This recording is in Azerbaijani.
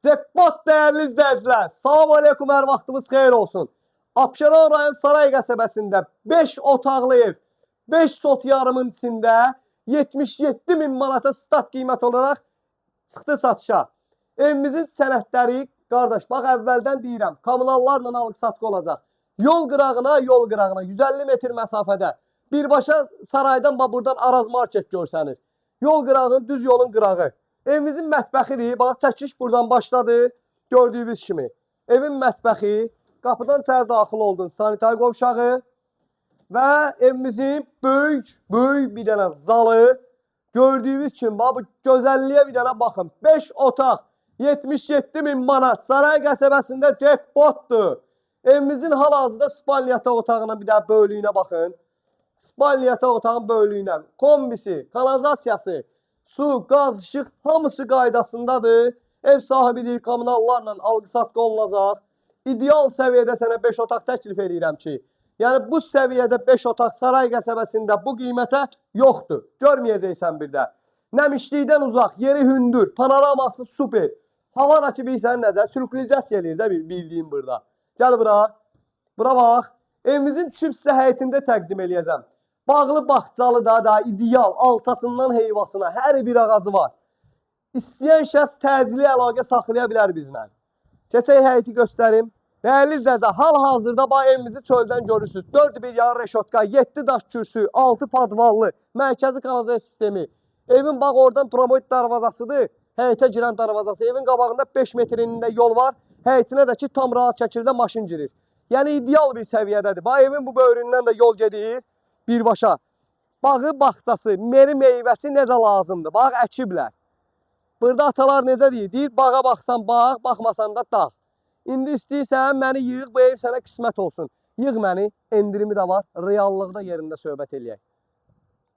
Jackpot dəyərli izləyicilər. Salam aleykum, hər vaxtınız xeyir olsun. Abşeron rayon Saray qəsəbəsində 5 otaqlı ev, 5 sot yarımın içində 77 min manata stat qiymət olaraq çıxdı satışa. Evimizin sənədləri, qardaş, bax əvvəldən deyirəm, kommunallarla alqı-satqı olacaq. Yol qırağına, yol qırağına 150 metr məsafədə. Birbaşa saraydan bax buradan Araz Market görsənir. Yol qırağının, düz yolun qırağı. Evimizin mətbəxidir. Bax çəkiş buradan başladı. Gördüyünüz kimi. Evin mətbəxi, qapıdan içəri daxil oldun, sanitar qovşağı və evimizin böyük, böyük bir dənə zalı. Gördüyünüz kimi bax bu gözəlliyə bir dənə baxın. 5 otaq, 77 min manat. Saray qəsəbəsində jackpotdur. Evimizin hal-hazırda spalni yataq otağına bir daha böyüklüyünə baxın. Spalni yataq otağının böyüklüyünə, kombisi, kanalizasiyası, su, qaz, işıq hamısı qaydasındadır. Ev sahibi deyir, kommunallarla alqı-satqı olunacaq. İdeal səviyyədə sənə 5 otaq təklif eləyirəm ki, yəni bu səviyyədə 5 otaq Saray qəsəbəsində bu qiymətə yoxdur. Görməyəcəksən bir də. Nəmişlikdən uzaq, yeri hündür, panoraması super. Hava da ki bilirsən necə, sirkulyasiya eləyir də bildiyim burada. Gəl bura. Bura bax. Evimizin düşüb sizə həyətində təqdim eləyəcəm. Bağlı bağçalı da ideal, alçasından heyvasına hər bir ağacı var. İstəyən şəxs təcili əlaqə saxlaya bilər bizlə. Keçək həyəti göstərim. Dəyərli izləyicilər, hal-hazırda bax evimizi çöldən görürsünüz. 4 bir yan reşotka, 7 daş kürsü, 6 padvallı, mərkəzi kanalizasiya sistemi. Evin bax oradan promoy darvazasıdır. Həyətə girən darvazası. Evin qabağında 5 metr enində yol var. Həyətinə də ki tam rahat şəkildə maşın girir. Yəni ideal bir səviyyədədir. Bax evin bu böyründən də yol gedir birbaşa. Bağı, bağçası, meri meyvəsi necə lazımdır? Bax əkiblər. Burada atalar necə deyir? Deyir, bağa baxsan bağ, baxmasan da dağ. İndi istəyirsən məni yığ, bu ev sənə qismət olsun. Yığ məni, endirimi də var, reallıqda yerində söhbət eləyək.